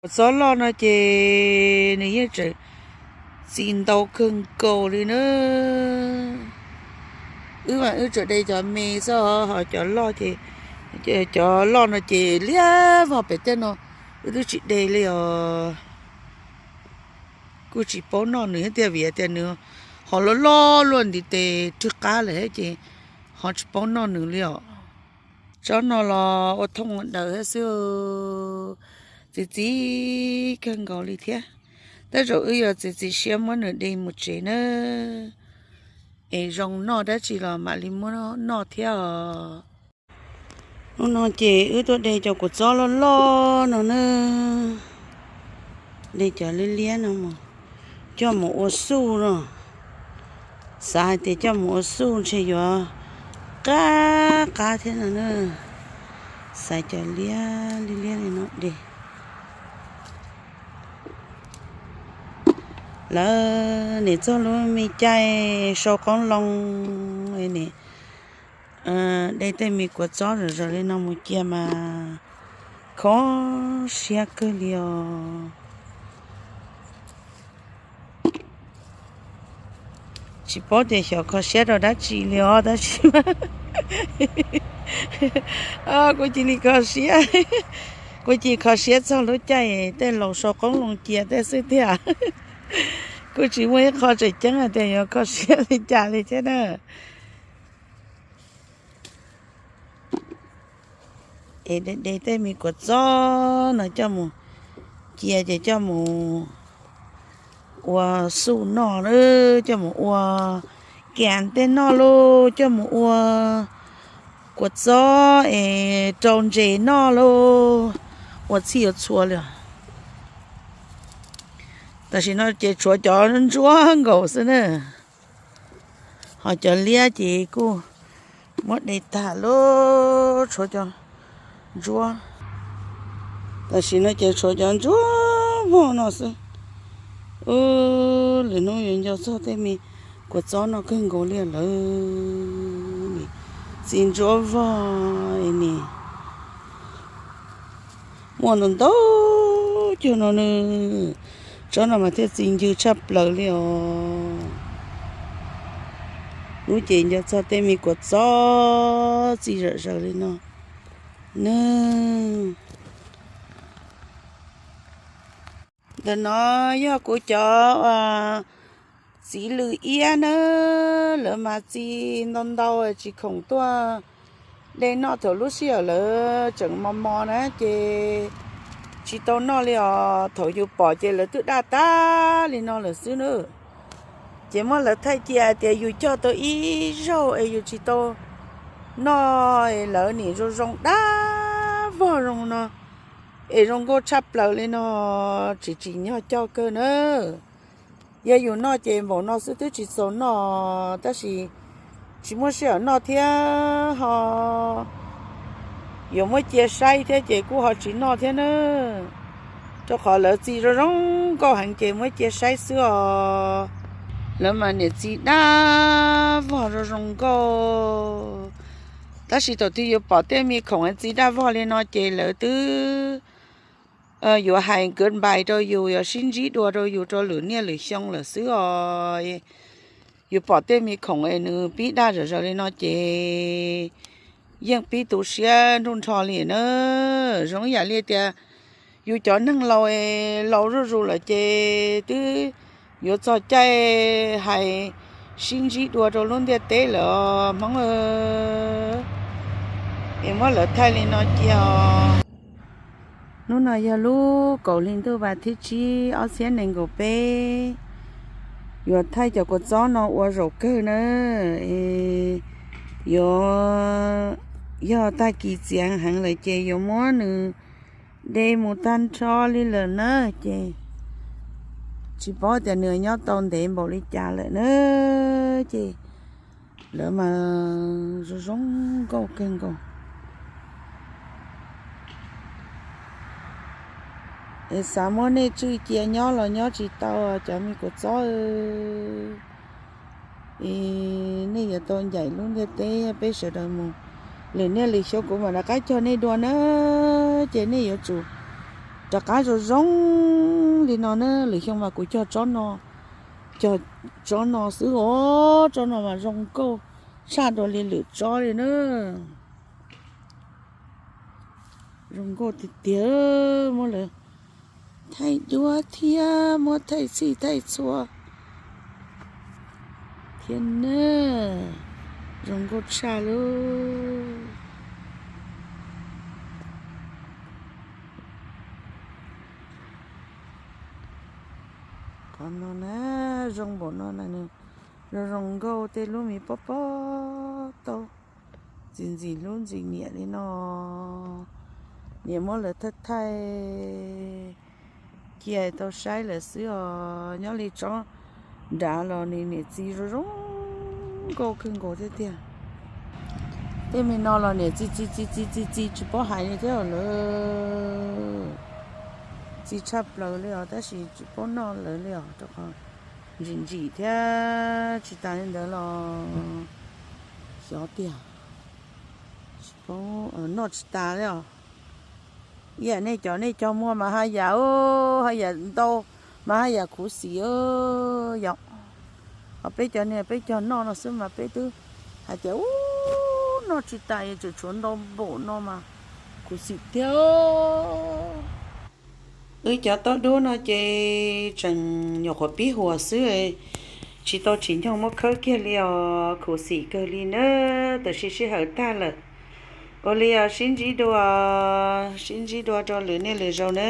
Kua txob loj no ces nws yeej tseem txi ntau kawg nkaus li na. Wb mas wb tsuas de cov me xwb ho cov loj ces, cov loj no ces liab vog pem tej no, wb twb tsis de li os. Kuj tsis paub noj nws thiab tiag vim tias nws ho loj loj luaj ntiv tes rwg qab lawm thiab ces ho tsis paub noj nws li os. Tsob no los ua thooj ua daws thiab xwb, txi txiv kawg nkaus li thiab. Tej zaum wb yuav txiav txim siab muab nws de mus tsev na, es zoo noj dab tsi los mam li muab noj thiab os. Hnub no ces wb tuaj de cov kua txob loj loj no na, de cov liab liab no mus coj mus ua xuj no. Xav hais tias coj mus ua xuj ntshe yuav qab qab thiab no na. Xaiv cov liab liab li no de. Lawv nim txog lub me caij sau qoob loo, nim de tej me kua txob zom zaws li no mus cia mas kho siab kawg li os. Tsis paub tias xyov kho siab rau dab tsi li os tab sis kuv cia li kho siab, kuv cia li kho siab txog lub caij tej laus sau qoob loo cia tej xwb tiag. Kuj tsis muaj ib qho tseem ceeb hais tias yuav kho siab li cas li thiab na. Es de de tej me kua txob no coj mus cia ces coj mus ua xuj noj, coj mus ua kas tej noj lauj, coj mus ua kua txob es rau ntses noj lauj, ua txhij ua txhua li os. Tam sim no ces tshuav cov ntsuab nkaus xwb na, ho cov liab ces kuj muab de tag lauj, tshuav cov ntsuab. Tam sim no ces tshuav cov ntsuab vog no xwb. Lwm hnub yuav nco txog tej me kua txob no kawg nkaus li lawm. Txiv ntsuab vog ni, muaj ntau ntau cuag no nws. Tsob no mas thiaj txi ncw tshaj plaws li os. Hnub ces nco txog tej me kua txob txi zom zaws li no na. Ntawm no yog kuv cov txiv lws iab na, lawv mas txi ntau ntau tsis khoom tuaj de noj thaum lub sij hawm lawv tseem mos mos na ces tsis tau noj li os. Thaum yus pom ces lawv twb daj tag li no lawm xwb na. Ces muab lawv thaij cia tias yus coj tau ib zaug es yus tsis tau noj, lawv nim zoo zoo daj vog zoo no, es zoo nkauj tshaj plaws li no, tsis tsim nyog coj kawg na. Yog yus noj ces npaum no xwb twb tsis txaus noj, tab sis tsis muaj sij hawm noj thiab ho yuav muab cia saib thiab ces kuj ho tsis noj thiab na. Rau qhov lawv txi zoo zoo nkauj heev ces muab cia saib xwb os. Lawv mas niam txiv dab vog zoo zoo nkauj, tab sis thaum twg yuav pom tej me khoom txi daj vog li no ces lawv twb yuav hais goodbye rau yus, yuav sib ntsib dua rau yus rau lwm niaj lwm xyoo lawm xwb os. Yus pom tej me khoom es nws pib daj zom zaws li no ces yeej pib tu siab nruj nrho li na. Zoo ib yam li tias yus cov neeg laus es laus zuj zus lawm ces twb yuav txog caij hais sib ntsib dua rau lub ntiaj teb lawm os Hmoob. Es muab lawv thaij li no cia os. Hnub no yog lub kaum hli ntuj vas thib tsib ob txhiab nees nkaum peb. Yuav thaij cov kua txob no ua zaum kawg na. Yuav yog tag kis txias heev lawm ces yuav muab nws de mus tag nrho li lawm na. Ces tsis paub tias nws nyob tau ntev npaum li cas lawm na. Ces lawv mas zoo zoo nkauj kawg nkaus. Es xav muab nej tswj cia nyob los nyob tsis tau cov me kua txob. Nej yuav tau ncaim lub ntiaj teb peb sawv daws mus. Lwm niaj lwm xyoo kuv mam rov qab cog nej dua na. Ces nej yuav tsum rov qab zoo zoo li no na. Lwm xyoo mas kuv cog tsob no, cog tsob no xwb os, tsob no mas zoo nkauj tshaj dua li lwm tsob li na. Zoo nkauj tiag tiag, muab lawv thaij duab thiab muab thaij txhij thaij txhua thiab na. Zoo nkauj tshaj lauj. Qhov no na, zoo npaum no na, zoo zoo nkauj tej lub me pob pob tau ntxim ntxim hlub ntxim nyiam li no. Niam muab lawv thaij thaij cia tau saib lawm xwb os. Nyob li tsob nrad los nws niam txiv zoo zoo nkauj kawg nkaus thiab tiag. Tej me no los niam txiv txiv txiv txiv txiv txiv tsis paub hais li thiab lawm. Txiv tshaj plaws li os, tab sis tsis paub noj lawv li os, rau qhov ntsim ntsim thiab tsis tas li ntawd los xyov tiag, tsis paub noj tsis tas li os. Ib yam nej cov nej cog muag mas haj yam, haj yam ntau, mas haj yam khuv xim yom. Ho peb cov niag peb cog noj no xwb mas peb twb hais tias ub, noj tsis tas, yuav tsum tshuav ntau npaum no mas khuv xim thiab. Wb cov taub dub no ces tseem nyuam qhuav pib huam xwb, tsis tau tsim nyog muab khawb kiag li os, khuv xim kawg li na. Tam sim sij hawm tag lawm, ua li os, sib ntsib dua, sib ntsib dua rau lwm niaj lwm zaus na.